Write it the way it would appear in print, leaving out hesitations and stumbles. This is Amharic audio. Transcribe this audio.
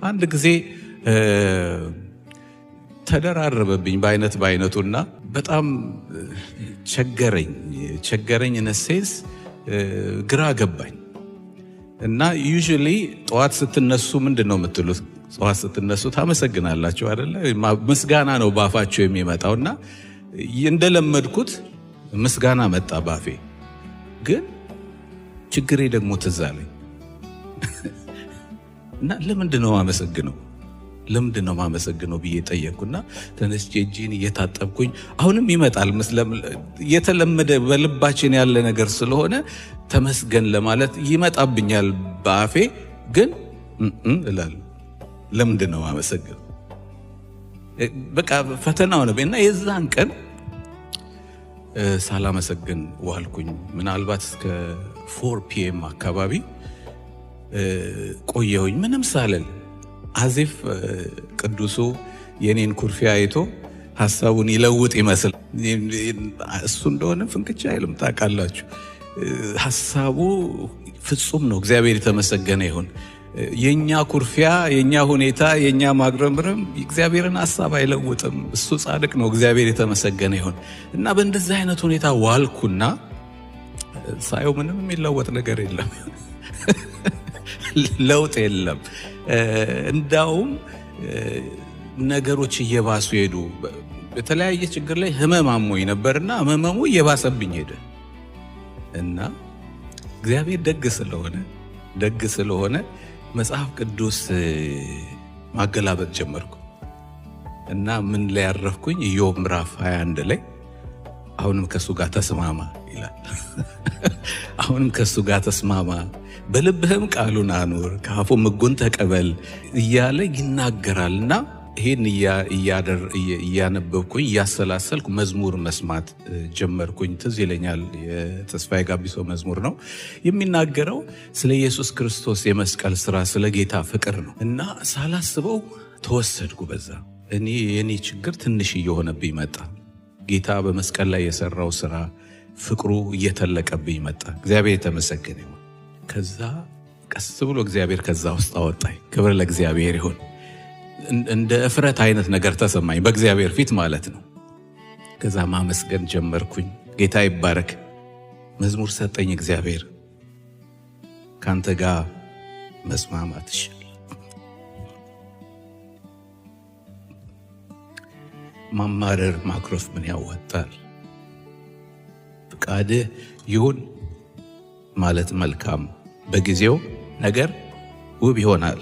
አንድ ጊዜ ተደራረበብኝ በአይነት በአይነቱና በጣም ቸገረኝ ቸገረኝ፣ in a sense ግራ ገባኝ። እና usually ጠዋት ስትነሱ ምንድን ነው የምትሉት? ጠዋት ስትነሱ ታመሰግናላችሁ አይደለ? ምስጋና ነው ባፋችሁ የሚመጣው። እና እንደለመድኩት ምስጋና መጣ ባፌ። ግን ችግሬ ደግሞ ትዝ አለኝ እና ለምንድን ነው የማመሰግነው? ለምንድን ነው የማመሰግነው ብዬ ጠየቅኩና ተነስቼ እጄን እየታጠብኩኝ፣ አሁንም ይመጣል፣ የተለመደ በልባችን ያለ ነገር ስለሆነ ተመስገን ለማለት ይመጣብኛል በአፌ፣ ግን እላለሁ። ለምንድን ነው የማመሰግነው? በቃ ፈተናው ነው። እና የዛን ቀን ሳላመሰግን ዋልኩኝ። ምናልባት እስከ 4 PM አካባቢ ቆየሁኝ ምንም ሳልል፣ as if ቅዱሱ የኔን ኩርፊያ አይቶ ሀሳቡን ይለውጥ ይመስል። እሱ እንደሆነ ፍንክች አይልም። ታውቃላችሁ፣ ሀሳቡ ፍጹም ነው። እግዚአብሔር የተመሰገነ ይሁን። የኛ ኩርፊያ፣ የኛ ሁኔታ፣ የኛ ማጉረምረም እግዚአብሔርን ሀሳብ አይለውጥም። እሱ ጻድቅ ነው። እግዚአብሔር የተመሰገነ ይሁን። እና በእንደዚህ አይነት ሁኔታ ዋልኩና ሳየው ምንም የሚለወጥ ነገር የለም፣ ለውጥ የለም። እንዳውም ነገሮች እየባሱ ሄዱ። በተለያየ ችግር ላይ ህመም አሞኝ ነበርና ህመሙ እየባሰብኝ ሄደ። እና እግዚአብሔር ደግ ስለሆነ መጽሐፍ ቅዱስ ማገላበጥ ጀመርኩ እና ምን ላይ ያረፍኩኝ? ኢዮብ ምዕራፍ 21 ላይ አሁንም ከእሱ ጋር ተስማማ ይላል። አሁንም ከእሱ ጋር ተስማማ፣ በልብህም ቃሉን አኑር፣ ከአፉም ሕጉን ተቀበል እያለ ይናገራል። እና ይህን እያነበብኩኝ እያሰላሰልኩ መዝሙር መስማት ጀመርኩኝ። ትዝ ይለኛል፣ የተስፋዬ ጋቢሶ መዝሙር ነው፣ የሚናገረው ስለ ኢየሱስ ክርስቶስ የመስቀል ስራ፣ ስለ ጌታ ፍቅር ነው። እና ሳላስበው ተወሰድኩ በዛ። እኔ የኔ ችግር ትንሽ እየሆነብኝ መጣ። ጌታ በመስቀል ላይ የሰራው ስራ፣ ፍቅሩ እየተለቀብኝ መጣ። እግዚአብሔር የተመሰገነ ይሁን። ከዛ ቀስ ብሎ እግዚአብሔር ከዛ ውስጥ አወጣኝ። ክብር ለእግዚአብሔር ይሁን። እንደ እፍረት አይነት ነገር ተሰማኝ በእግዚአብሔር ፊት ማለት ነው። ከዛ ማመስገን ጀመርኩኝ። ጌታ ይባረክ። መዝሙር ሰጠኝ እግዚአብሔር። ከአንተ ጋር መስማማት ይሻላል። ማማረር ማኩረፍ ምን ያዋጣል? ፍቃድህ ይሁን ማለት መልካም፣ በጊዜው ነገር ውብ ይሆናል።